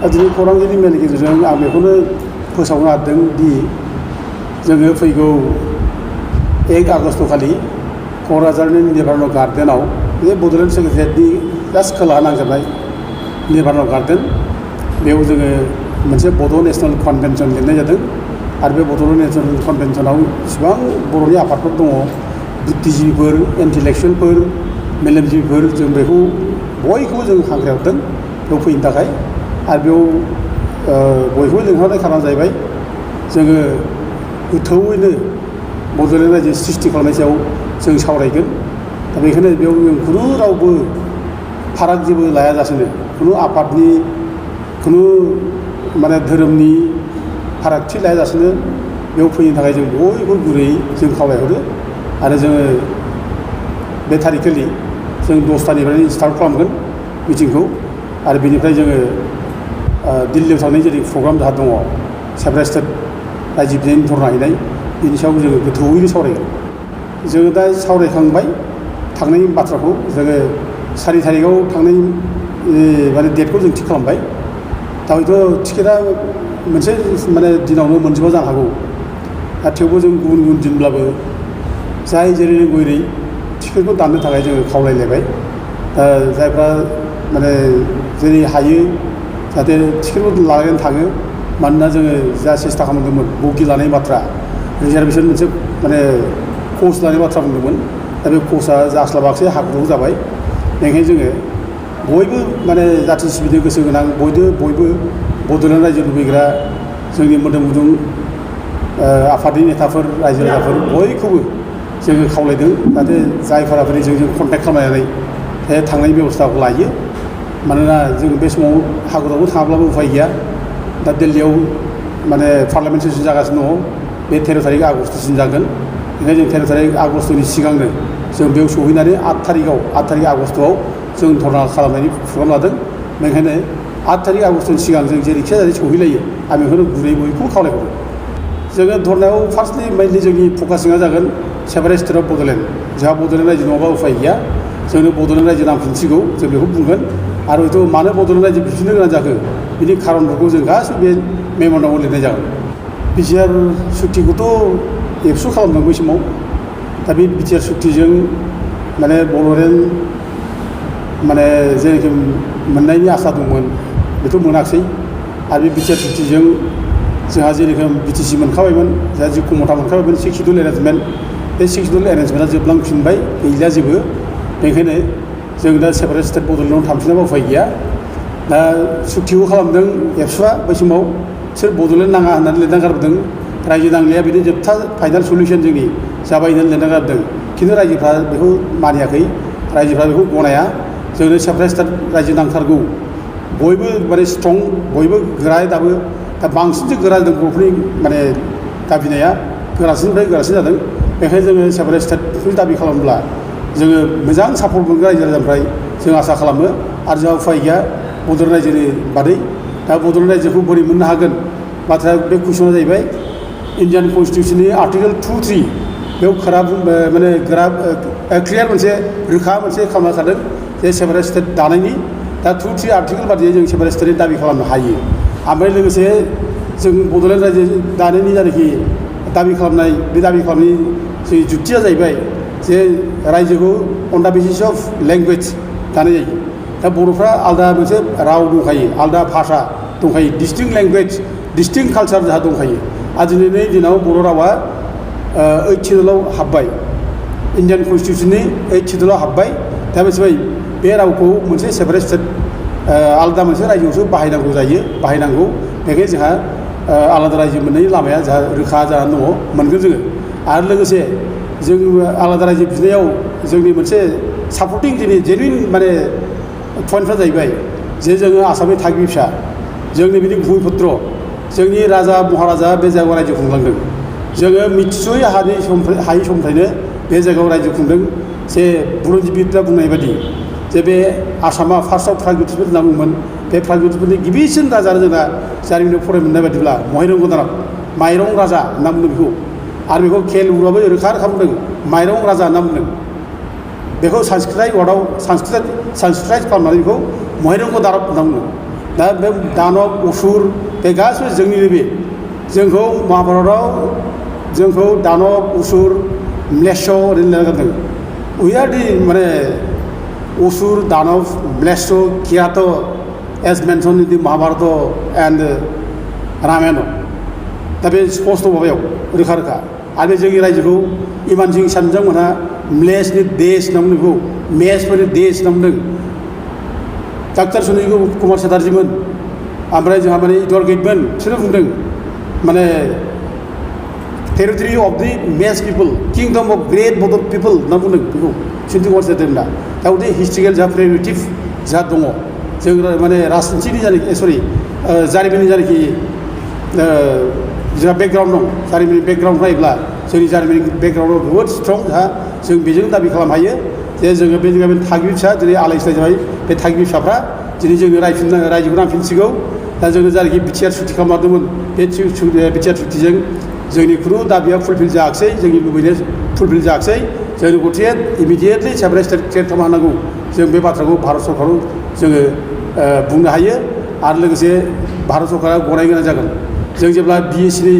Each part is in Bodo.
दिनै खौरांगिरि मेलनि गेजेरजों आं बेखौनो फोसावनो हादों दि जोङो फैगौ 1 आगस्ट खालि क'क्राझारनि निबारन गार्डेनाव बे बड'लेण्ड सेक्रेटारियेटनि जास्ट खोलाहा नांजाबनाय निबारन गार्डेन बेयाव जोङो मोनसे बड' नेसनेल कनभेनसन लिरनाय जादों आरो बे बड' नेसनेल कनभेनसनाव इसिबां बर'नि आफादफोर दङ बुद्धिजिबिफोर इन्टेलेक्सुयेलफोर मेलेमजिबिफोर जों बेखौ बयखौबो जों हांख्रायहरदों बेयाव फैनो थाखाय आरो बेयाव बयखौबो लिंहरनाय खारना जाहैबाय जोङो गोथौयैनो बड'लेण्ड रायजो सृष्टि खालामनाय सायाव जों सावरायगोन दा बेखायनो बेयाव जों खुनु रावबो फाराग जेबो लायाजासेनो खुनु आफादनि खुनु माने धोरोमनि फारागथि लायाजासेनो बेयाव फैनो थाखाय जों बयबो गुरैयै जों खावलायहरो आरो जोङो बे थारिखखालि जों 10थानिफ्रायनो स्टार्ट खालामगोन मिटिंखौ आरो बेनिफ्राय जोङो दिल्लीयाव थांनाय जेरै प्रग्राम जाहा दङ सेपारेट स्टेट रायजो बिनायनि धरना हैनाय बेनि सायाव जोङो गोथौयैनो सावरायगोन जोङो दा सावरायखांबाय थांनायनि बाथ्राखौ जोङो 4 थारिखआव थांनाय माने डेटखौ जों थिग खालामबाय दा हयथ' टिकेटआ मोनसे माने दिनावनो मोनजोबा जानो हागौ दा थेवबो जों गुबुन गुबुन दिनब्लाबो जाय जेरै रोंगौ एरै टिकेटखौ दाननो थाखाय जोङो खावलायलायबाय जायफ्रा माने जेरै हायो जाहाथे टिकेटखौ लानानै थाङो मानोना जोङो जा सेस्था खालामदोंमोन बगि लानाय बाथ्रा रिजार्भेसन मोनसे माने कच लानाय बाथ्रा बुंदोंमोन दा बे कचआ जास्लाबाखसै हाखु जाबाय बेनिखायनो जोङो बयबो माने जाथि सिबिनो गोसो गोनां बयबो बड'लेण्ड रायजो लुबैग्रा जोंनि मोदोम गुदुं आफादनि नेताफोर रायजो राजाफोर बयखौबो जोङो खावलायदों जाहाथे जायफोरा जों कन्टेक्ट खालामनानै थांनायनि बेबस्थाखौ लायो मानोना जों बे समाव हागुरावबो थाङाब्लाबो उफाय गैया दा दिल्लीयाव माने पार्लामेन्ट सेसन जागासिनो दङ बे 13 थारिख आगस्टसिम जागोन ओंखायनो जों 13 थारिख आगस्टनि सिगांनो जों बेयाव सहैनानै 8 थारिख आगस्टआव जों धरना खालामनायनि प्रग्राम लादों बेनिखायनो 8 थारिख आगस्टनि सिगां जों जेरैखि जाया सहैलायो आं बेखौनो गुरै बयखौबो खावलायहरो जोङो धरनायाव फार्स्टलि मेइनलि जोंनि फकासिङा जागोन सेपारेट स्टेट अफ बड'लेण्ड जोंहा बड'लेण्ड रायजो नङाबा उफाय गैया जोंनो बड'लेण्ड रायजो नांफिनसिगौ जों बेखौ बुंगोन आरो हयथ' मानो बड'लेण्ड रायजो बिफिननो गोनां जाखो बिनि खारनफोरखौ जों गासैबो बे मेम'रेन्डामाव लिरनाय जागोन बिटिआर सुक्तिखौथ' एबसु खालामदों बै समाव दा बे बिटिआर सुक्तिजों माने बड'लेण्ड माने जेरोखोम मोननायनि आसा दंमोन बेथ' मोनाखसै आरो बे बिटिआर सुक्तिजों जोंहा जेरोखोम बिटिसि मोनखाबायमोन जोंहा जि खमथा मोनखाबायमोन 6 शिडिउल एरेन्जमेन्ट बे 6 शिडिउल एरेन्जमेन्टआ जोबलांफिनबाय गैला जेबो बेनिखायनो जों दा सेपारेट स्टेट बड'लेण्डआव थांफिनाबा उफाय गैया दा सुक्तिखौ खालामदों एबसुआ बै समाव सोर बड'लेण्ड नाङा होननानै लिरना गारबोदों रायजो नांनाया बिनि जोबथा फाइनाल सलिउसन जोंनि जाबाय होननानै लिरना गारदों खिन्थु रायजोफ्रा बेखौ मानियाखै रायजोफ्रा बेखौ गनाया जोंनो सेपारेट स्टेट रायजो नांथारगौ बयबो माने स्ट्रं बयबो गोरा दाबो दा बांसिनसो गोरा जादों बर'फोरनि माने दाबिनाया गोरासिननिफ्राय गोरासिन जादों बेखायनो जोङो सेपारेट स्टेटनि दाबि खालामब्ला जोङो मोजां सापर्ट मोनगोन रायजो राजानिफ्राय जों आसा खालामो आरो जोंहा उफाय गैया बड'लेण्ड रायजोनि बादै दा बड'लेण्ड रायजोखौ बोरै मोननो हागोन बाथ्राया बे कुइसना जाहैबाय इन्डियान कनस्टिटिउसननि आर्टिकेल 2(3) बेयाव माने गोरा क्लियार मोनसे रोखा मोनसे खालामना थादों जे सेपारेट स्टेट दानायनि दा 2(3) आर्टिकेल बादियै जों सेपारेट स्टेटनि दाबि खालामनो हायो ओमफ्राय लोगोसे जों बड'लेण्ड रायजो दानायनि जायनाखि दाबि खालामनाय बे दाबि खालामनायनि जोंनि जुक्तिया जाहैबाय जे रायजोखौ अन दा बेसिस अफ लेंगुवेज दानाय जायो दा बर'फ्रा आलादा मोनसे राव दंखायो आलादा भाषा दंखायो डिस्टिंक्ट लेंगुवेज डिस्टिंक्ट कालचार जोंहा दंखायो आरो दिनैनि दिनाव बर' रावा 8 शिडिउलाव हाबबाय इन्डियान कनस्टिटिउसननि 8 शिडिउलाव हाबबाय दा मिथिबाय बे रावखौ मोनसे सेपारेट स्टेट आलादा मोनसे रायजोआवसो बाहायनांगौ जायो बाहायनांगौ बेखायनो जोंहा आलादा रायजो मोननायनि लामाया जोंहा रोखा जानानै दङ मोनगोन जोङो आरो लोगोसे जों आलादा रायजो बिनायाव जोंनि मोनसे सापर्टिं जोंनि जेनुइन माने पइन्टफ्रा जाहैबाय जे जोङो आसामनि थागिबि फिसा जोंनि बिनि भुमिपुत्र जोंनि राजा महाराजा बे जायगायाव रायजो खुंलांदों जोङो मिथिस'यै हायै समनिफ्रायनो बे जायगायाव रायजो खुंदों जे बुरनजिबिदफ्रा बुंनाय बायदि जे बे आसामा फार्स्टआव प्रागज्यतिसफोर होनना बुङोमोन बे प्रागज्यतिसफोरनि गिबिसिन राजानो जोंना जारिमिनाव फराय मोननाय बायदिब्ला महिरंग दानब माइरं राजा होनना बुंदों बेखौ आरो बेखौ खेलुराबो रोखा बुंदों माइरं राजा होनना बुंदों बेखौ संस्कृत वार्डआव संस्कृत खालामनानै बेखौ महिरंग दानब होनना बुंदों दा बे दानब असुर बे गासिबो जोंनिनो बे जोंखौ महाभारतआव जोंखौ दानब असुर म्लेच्छ ओरैनो लिरगारदों वी आर दि माने Asura Danava Mlechchha Kirata as mention in the Mahabharata and Ramayana दा बे स्पष्ट माबायाव रोखा रोखा आरो जोंनि रायजोखौ इमान सिं सानजोंमोनहा म्लेच्छनि देश होनना बुंदों बेखौ मेचफोरनि देश होनना बुंदों डाक्टार सुनिल कुमार चेटार्जीमोन ओमफ्राय जोंहा माने इडवाल गेटमोन बिसोरो बुंदों माने territory of the Mech people kingdom of great Bodo people होनना बुंदों बेखौ सुनिल कुमार चेटार्जीमोना दा उदि हिस्ट्रिकेल जोंहा प्रेरिटिभ जोंहा दङ जों माने राजनिथिनि जानाखि सरि जारिमिननि जानाखि जोंहा बेकग्राउन्ड दं जारिमिननि बेकग्राउन्ड नायोब्ला जोंनि जारिमिननि बेकग्राउन्डआव बहुद स्ट्रं जोंहा जों बेजों दाबि खालामनो हायो जे जोङो बे जायगानि थागिबि फिसा दिनै आलाय सिलाय जाबाय बे थागिबि फिसाफ्रा दिनै जोङो रायजोखौ नांफिनसिगौ दा जोङो जायनाखि बिटिआर सुक्ति खालामदोंमोन बे बिटिआर सुक्तिजों जोंनि खुनु दाबिया फुलफिल जायाखिसै जोंनि लुबैनाया फुलफिल जायाखिसै जोंनि गथिया इमिडियेटलि सेपारेट स्टेट क्रिएट खालामनो हानांगौ जों बे बाथ्राखौ भारत सरकाराव जोङो बुंनो हायो आरो लोगोसे भारत सरकारा गनायनो गोनां जागोन जों जेब्ला बिएससिनि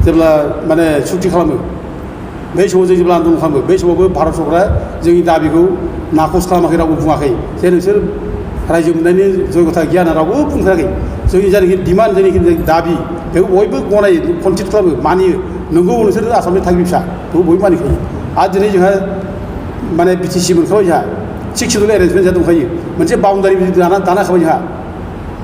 जेब्ला माने सुक्ति खालामो बै समाव जों जेब्ला आन्दलन खालामो बै समावबो भारत सरकारा जोंनि दाबिखौ नाखस खालामाखै रावबो बुङाखै जे नोंसोर रायजो मोननायनि जयगथा गैया होनना रावबो बुंफेराखै जोंनि जायनाखि डिमान्ड जोंनि दाबि बेखौ बयबो गनायो कनसिड खालामो मानियो नंगौ नोंसोर आसामनि थागिबि फिसा बेखौ बयबो मानिखायो आरो दिनै जोंहा माने बिटिसि मोनखाबाय जोंहा 6 शिड्युल एरेन्जमेन्ट जोंहा दंखायो मोनसे बाउन्डारि दाना खाबाय जोंहा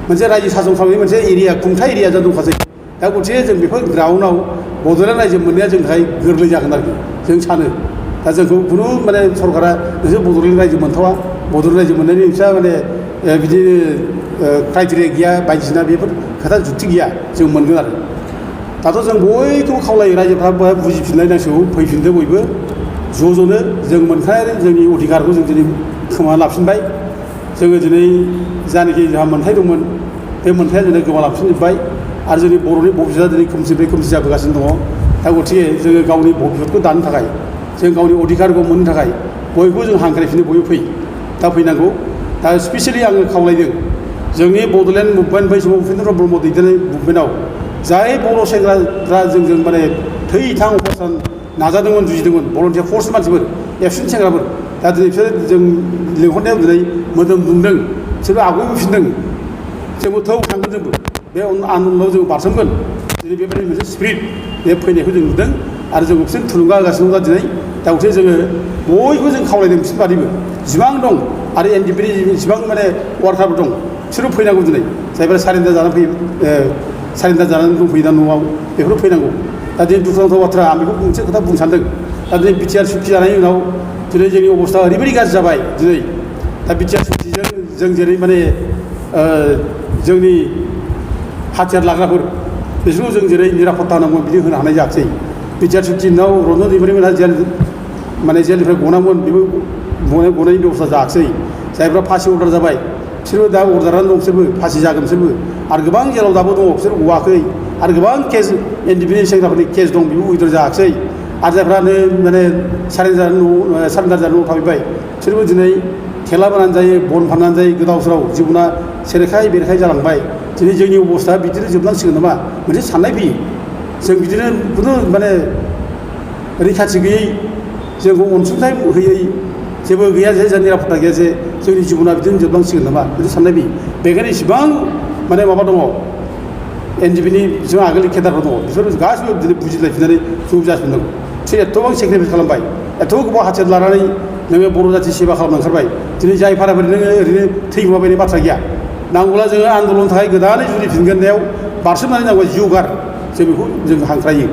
मोनसे रायजो सासन खालामनायनि मोनसे एरिया खुंथाय एरिया जों दंखासै दा गथिखे जों बेफोर ग्राउन्डआव बड'लेण्ड रायजो मोननाया जोंनि थाखाय गोरलै जागोन आरोखि जों सानो दा जोंखौ खुनु माने सरकारा नोंसोर बड'लेण्ड रायजो मोनथावा बड'लेण्ड रायजो मोननायनि फिसा माने बिदिनो क्राइटेरिया गैया बायदिसिना बेफोर खोथा जुक्ति गैया जों मोनगोन आरो दाथ' जों बयखौबो खावलायो रायजोफ्रा बुजिफिननाय नांसिगौ फैफिनदो बयबो ज' ज'नो जों मोनखानाय जोंनि अधिकारखौ जों दिनै खोमाना लाफिनबाय जोङो दिनै जानाखि जोंहा मोन्थाय दंमोन बे मोन्थाया दिनै गोमालांफिनजोब्बाय आरो जोंनि बर'नि भबिसतआ दिनै खोमसिनिफ्राय खोमसि जाबोगासिनो दङ दा गथिखे जोङो गावनि भबिसतखौ दानो थाखाय जों गावनि अधिकारखौ मोननो थाखाय बयबो जों हांख्रायफिनो बयबो फै दा फैनांगौ दा स्पेसियेलि आङो खावलायदों जोंनि बड'लेण्ड मुभमेन्ट बै समाव उपेन्द्र ब्रह्म दैदेननाय मुभमेन्टआव जाय बर' सेंग्राफ्रा जोंजों माने थै थां अपारेसन नाजादोंमोन जुजिदोंमोन भलन्टियार फर्स मानसिफोर एबसेन्ट सेंग्राफोर दा दिनै बिसोर जों लिंहरनायाव दिनै मोदोम दुंदों बिसोरबो आवगायबोफिनदों जोंबो थौ थांगोन जोंबो बे आन्दलनाव जों बारसोमगोन दिनै बेबायदि मोनसे स्पिरिट बे फैनायखौ जों नुदों आरो जों बिसोर थुलुंगा होगासिनो दं दिनै दा गथिखे जोङो बयबो जों खावलायदों बिसोर बादिबो जिबां दं आरो एनडिपिनि जिबां माने वार्कारफोर दं बिसोरबो फैनांगौ दिनै जायफोरा सारेन्डार जानानै फैयो सारेन्डार जानानै दंफैयो दा न'आव बेफोरो फैनांगौ दा दिनै दुखुनांथाव बाथ्रा आं बेखौ मोनसे खोथा बुंनो सानदों दा दिनै बिटिआर सुक्ति जानायनि उनाव दिनै जोंनि अबस्था ओरैबायदि गाज्रि जाबाय दिनै दा बिटिआर सुक्तिजों जों जेरै माने जोंनि हाथियार लाग्राफोर बिसोरखौ जों जेरै निरापत्ता होनांगौमोन बिदि होनो हानाय जायासै बिटिआर सुक्ति उनाव रन्जन दैमारिमोनहा जेल माने जेलनिफ्राय गनांगौमोन बेबो गनायनि बेबस्था जायाखिसै जायफ्रा फासि अर्डार जाबाय बिसोरबो दा अर्डारानो दं बिसोरबो फासि जागोन बिसोरबो आरो गोबां जेराव दाबो दङ बिसोर गवाखै आरो गोबां केस एनडिपिनि सेंग्राफोरनि केस दं बेबो उइद्र जायाखिसै आरो जायफ्रानो माने सारेन्डार जानो न'आव थाफैबाय बिसोरबो दिनै थेला बानानै जायो बन फाननानै जायो गोदाव सोराव जिबना सेरेखाय बेरेखाय जालांबाय दिनै जोंनि अबस्था बिदिनो जोबनांसिगोन नामा मोनसे साननाय फैयो जों बिदिनो खुनु माने रैखाथि गैयै जोंखौ अनसुंथाइ होयै जेबो गैया जे जों निरापत्ता गैया जे जोंनि जिबना बिदिनो जोबलांसिगोन नामा बिदि साननाय फैयो बेखायनो इसेबां माने माबा दङ एनडिपिनि जों आगोलनि केदारफोर दङ बिसोर गासिबो दिनै बुजिलायफिननानै ज' जाफिननांगौ बिसोर एथ'बां सेक्रिफाइस खालामबाय एथ' गोबाव हाथियार लानानै नोङो बर' जाथि सेबा खालामनो ओंखारबाय दिनै जाय फाराफारि नोङो ओरैनो थैगोमाबायनाय बाथ्रा गैया नांगौब्ला जोङो आन्दलननि थाखाय गोदानै जुरिफिनगोननायाव बारसोमनानै नांगौ जिउ गार जों बेखौ जों हांख्रायो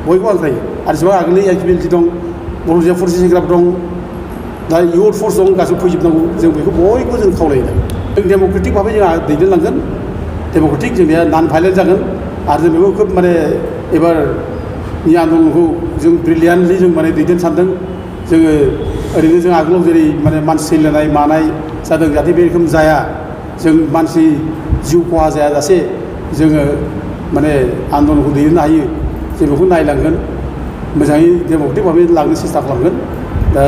बयबो हांख्रायो आरो जेसेबां आगोलनि एलटिबिलिटि दं बर' जाथि फर्स सेंग्राफोर दं दा इउथ फर्स दं गासैबो फैजोबनांगौ जों बेखौ बयबो जों खावलायो जों डेम'क्रेटिक भाबै जोंहा दैदेनलांगोन डेम'क्रेटिक जोंनिया नन भायलेन्ट जागोन आरो जों बेखौ खोब माने एबारनि आन्दलनखौ जों ब्रिलियान्टलि जों माने दैदेननो सानदों जोङो ओरैनो जों आगोलाव जेरै माने मानसि थैलायनाय मानाय जादों जाहाथे बे रोखोम जाया जों मानसि जिउ खहा जायाजासे जोङो माने आन्दलनखौ दैदेननो हायो जों बेखौ नायलांगोन मोजाङै डेम'क्रेटिक भाबै लांनो सेस्था खालामगोन दा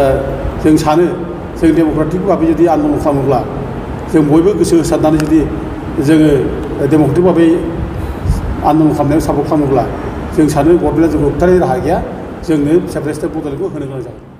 जों सानो जों डेम'क्रेटिक भाबै जुदि आन्दलन खालामोब्ला जों बयबो गोसो होसारनानै जुदि जोङो डेम'क्रेटिक भाबै आन्दलन खालामनायाव सापर्ट खालामोब्ला जों सानो गभर्नमेन्टआ जोंखौ होबथानायनि राहा गैया जोंनो सेपारेट स्टेट बड'लेण्डखौ होनो गोनां जागोन।